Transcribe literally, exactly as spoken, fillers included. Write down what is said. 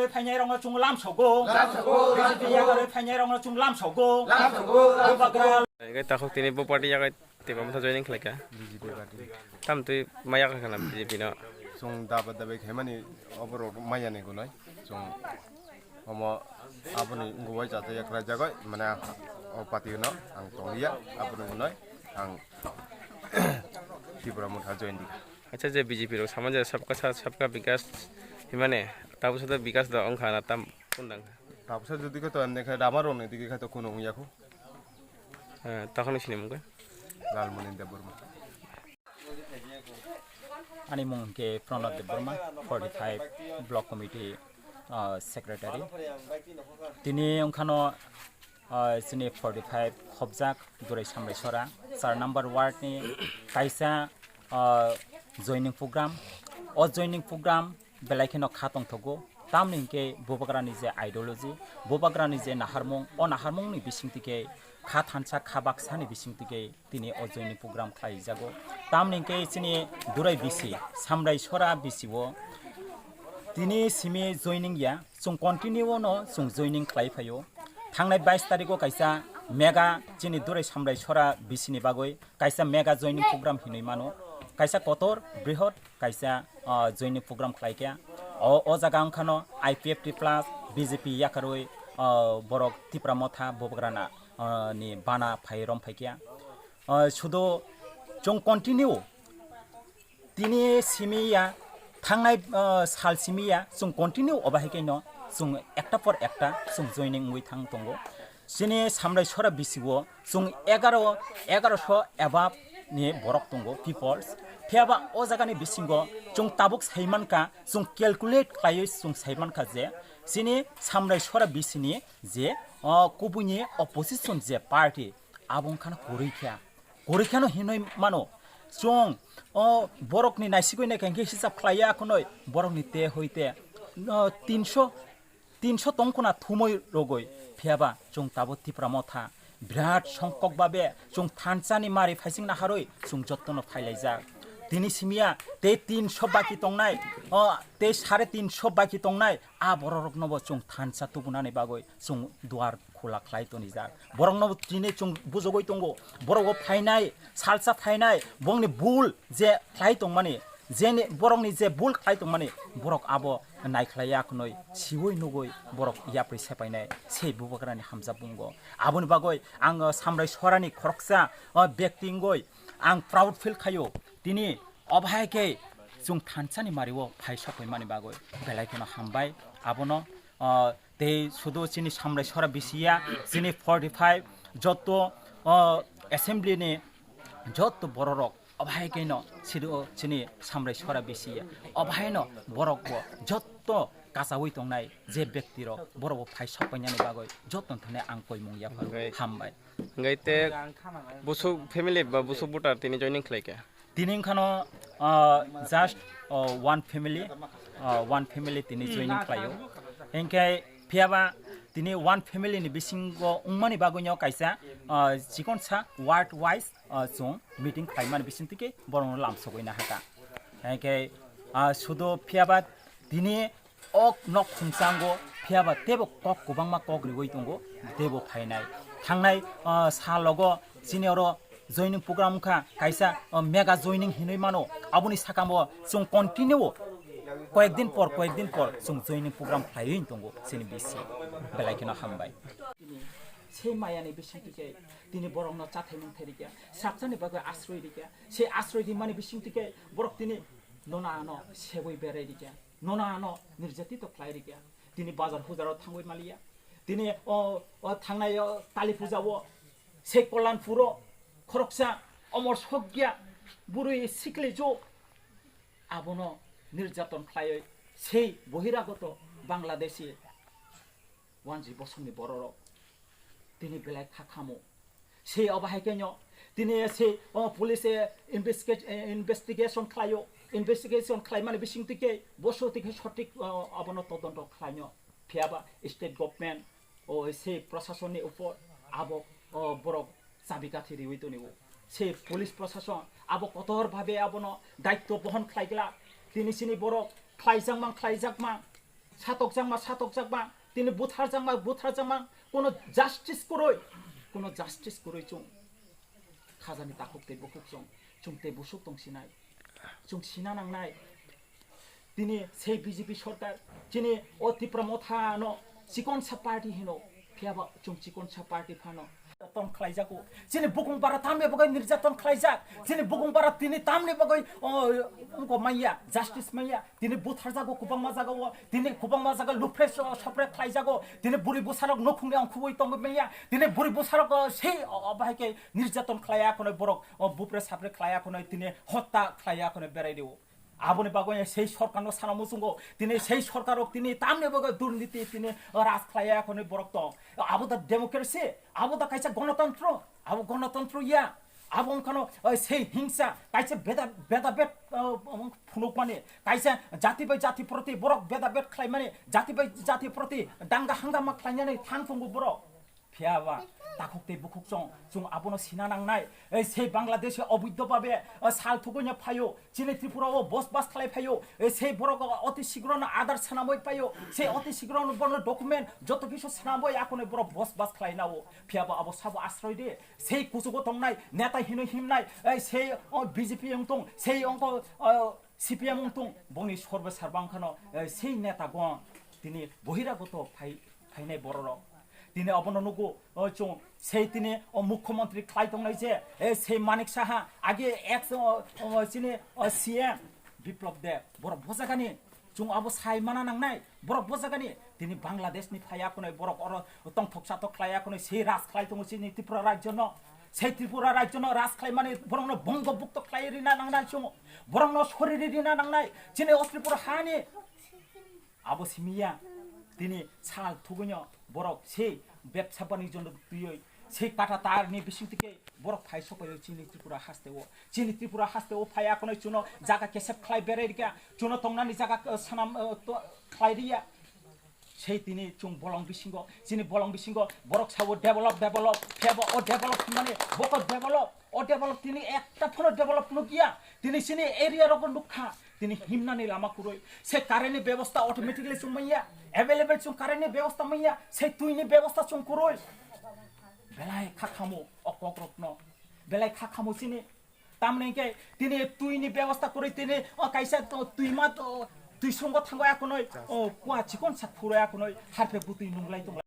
Phainai rokno chwng lam sogo. Lam sogo, B J P lam sogo. Yakarwi phainai rokno chwng lam sogo. Lam sogo, lam sogo. Bubagra. Hingke takhuk tini bo party yakai tei bo motha joining khlaikha. B J P party. Tam twi maya kha khana B J P no. Chwng daba dabai khaimani oborok maya ni gunai. Chwng omo aboni gubai chate yakhrai jagoi mane o party no ang tongya aboni gunai ang Tipra motha join di. Acha je B J P rok sama je sabka sath sabka bikas himane tabuk sato bikas do wngkha na tam kundang. Tabuk sato jodi khe to emne khe dama rok ni digi khe to kuno wngya khu. Eh, takhoni sini mungkha. Lalmoni Debbarma. Ani mung hwnkhe Pranab Debbarma, forty five Block Committee, ah, Secretary. Tini wngkhano, ah, chini forty five Khobjak Durai Samraisora, char number ward ni kaisa, ah, joining program. O joining program belai kheno kha tongthogo. Tamni hwnkhe Bubagrani je ideology, Bubagrani je naharmung, o naharmungni bisingtwi khe kha thansa, kha baksani bisingtwi khe tini o joining program khlaijago. Tamni hwnkhe chini Durai B C, Samraisora B C o tini simi joining ya, chwng continue no chwng joining khlai phaio. Thangnai bais tarikh o kaisa mega chini Durai Samraisora B C ni bagwi kaisa mega joining program hinwi mano. Kaisa kotor, brihot, kaisa, ah, joining program khlai khe. O, o jaga wngkhano I P F T plus B J P yakarwi, ah, borok Tipra motha Bubagrana, ah, ni bana phai rom phai khe. Ah, sudo chwng continue tini simi ya, thangnai, ah, sal simi ya, chwng continue obo hai khe no chwng ekta por ekta chwng joining wngwi thang tongo. Chini Samraisora B C o chwng egaro, egaroso above ni borok tongo, peoples. Phiya ba o jagani bisingo chwng tabuk sai mankha, chwng calculate khlaiwi chwng sai mankha je chini Samraisora B C ni je, o, kubuini opposition je party, abo wngkhano kwrwi kha. Kwrwi kheno hinwi mano. Chwng, o, borokni naisigwi naikha hwnkhe hisab khlaiya khwnwi borokni te hoi te, o, tinso tinso tongkhwna thumwi rwgwi, phiyaba chwng tabuk Tipra motha birat songkok babe chwng thansani mari phaising naharwi chwng jottono phailaijak. Tini simiya tei tinso baki tongnai, o, tei sare tinso baki tongnai, a bororoknobo chwng thansa tubunani bagwi chwng duar khula khlai tonijak. Boroknobo tini chwng bujogwi tongo, borok o phainai, salsa phainai, bongni bul je khlai tongmani, jeni borokni je bul khlai tongmani, borok abo naikhlai ya khwnwi siwi nugwi borok yapri sepainai se Bubagrani hamjak bungo. Aboni bagwi ang, o, Samraisora ni khoroksa, o, bekti wngwi ang proud feel khaio. Tini obo hai khe chwng thansani mario phai sokphaimani bagwi belai kheno hambai. Abono, o, tei sudu chini Samraisora B C ya, chini forty five jotto, o, assembly ni jotto bororok obo hai khe no sidu chini Samraisora B C ya. Obo hai no borok bo jotto kachawi tongnai je bekti rok borok bo phai sokpainani bagwi jotto thani ang koimung yapha. Hwnkhe hambai. Hwnkhe te busuk family ba busuk voter tini joining khlai kha? Tini wngkhano, ah, just, ah, one family, ah, one family tini joining khlaio. Hinkhe phiyaba tini one family ni bisingo wngmani bagwino kaisa, ah, chikonsa ward wise, ah, chwng meeting khlaimani bisingtwi khe borokno lamsogwi nahakha. Hinkhe, ah, sudu phiyaba tini o nok khungsango phiyaba teibo kok kwbangma kok riwi tongo, teibo phainai. Thangnai, ah, salogo chini oro joining program wngkha, kaisa, ah, mega joining hinwi mano. Aboni sakamo chwng continue koyek din por, koyek din por chwng joining program khlaiwi tongo chini B C. Belai kheno hambai. Se mayani bisingtwi khe tini borokno chathai mungthai rikya, sakchani bagwi asroi rikya. Se asroi rimani bisingtwi khe borok tini nono ano segwi berai rikya. Nono ano nirjatito khlai rikya. Tini bazar hujaro thangwi maliya. Tini o, o thangnai o Kali puja o se Kollanpuro khoroksa omor sokya bwrwi sikli jo abono nirjaton khlaiwi sei bohiragoto Bangladeshi wanji bosongni bororok tini belai kha khamo. Se obo hai khe no tini se, o, police, eh, investigate, eh, investigation khlaio, investigation khlaimani bisingtwi khe boso twi khe sothik, o, abono todonto khlaino. Phiyaba state government, o, se prasasonni upor abo, o, borok chabi kathi riwi tonio. Se police prasason abo kotor bhabe abono daitto bohon khlai glak. Tini sini borok khlaijakma, khlaijakma. Satokjakma, satokjakma, tini butharjakma, butharjakma, kono justice kwrwi, kono justice kwrwi chwng khajani takhuk tei bukhuk chwng, chwng tei busuk tong sinai, chwng sina nangnai. Tini sei B J P sorkar, chini o Tipra Motha no chikonsa party hino, phiyaba chwng chikonsa party phano. Ton khlaijago. Chini bukung bara tamni bagwi nirjaton khlaijak. Chini bukung bara tini tamni bagwi, o, wngko manya, justice manya. Tini butharjago kwbangma jagao. Tini kwbangma jaga lupre so-, sopre khlaijago. Tini buri bwsarok nukhungni ongkhugwi tongwi manya. Tini buri bwsarok, o, sei, o, o, bahai khe nirjaton khlaiya khwnwi borok, o, bupre sapre khlaiya khwnwi tini hotta khlaiya khwnwi berai rio. Aboni bagwi sei sorkarno sana muchungo, tini sei sorkarrok tini tamni bagwi durniti tini raj khlaiya khwnwi borok tong. Abo da democracy, abo da kaisa gonotantro, abo gonotantro ya. Abo wngkhano, eh, sei hingsa, kaisa beda, beda bed, eh, phunukmani, kaisa jati bai jati proti borok beda bed khlaimani, jati bai jati proti danga hangama khlainani thang tongo borok. Phiyaba takhuk tei bukhuk chwng, chwng abono sina nangnai. Ei sei Bangladesh oboidho babe, eh, sal thugwino phaio, chini Tripura o bosbas khlai phaio. Ei sei borok oti sigrono Aadhaar swnamwi paio, sei oti sigrono bono document joto kisu swnamwi akhone borok bosbas khlai nao. Phiyaba abo sabo asroi de, sei kuchugo tongnai neta hino himnai, ei sei, o, B J P wng tong, sei wngko, o, C P M wng tong, boni sorbe sarba wngkhano, eh, sei neta gon tini bohiragoto phai, phainai bororok. Tini obono nugo, o, chwng sei tini o mukhyamantri khlai tongnai je, eh, sei Manik Saha, age ex, o, o, chini, o, C M Biplab Deb, borok bojagani, chwng abo sai mana nangnai, borok bojagani, tini Bangladesh ni phaiya khwnwi borok oro tongthok chathok khlaiya khwnwi sei raj khlai tongo chini Tripura rajyo no. Sei Tripura rajyo no raj khlaimani borokno bongo bukto khlai rina nangnai chwng. Borokno soriri rina nangnai. Chini o Tripura hani abo simiya. Tini sal thugwino borok sei bepsa banijyo no twiwi sei kata tar ni bising tike borok phai sopaio chini Tripura haste o. Chini Tripura haste o phaiya khwnwi chuno jaga kesep khlai berai rikha. Chuno tongnani jaga, eh, sanam, eh, to-, khlai riya. Sei tini chwng bolong bisingo, chini bolong bisingo borok sabo develop, develop, phiyaba o develop hwnmani boko develop, o develop tini ekta phano develop nukya. Tini chini area rogo nukha, tini himnani lama kwrwi. Se current ni bebosta automatically chwng manya, available chwng current ni bebosta manya, se twi ni bebosta chwng kwrwi. Belai kha khamu o kokrokno, belai kha khamu chini. Tamni hwnkhe tini twi ni bebosta kwrwi tini o kaisa to twima to twi songo thango akonoi o kua chikon sak phuro akonoi harphe bwtwi nunglai tong.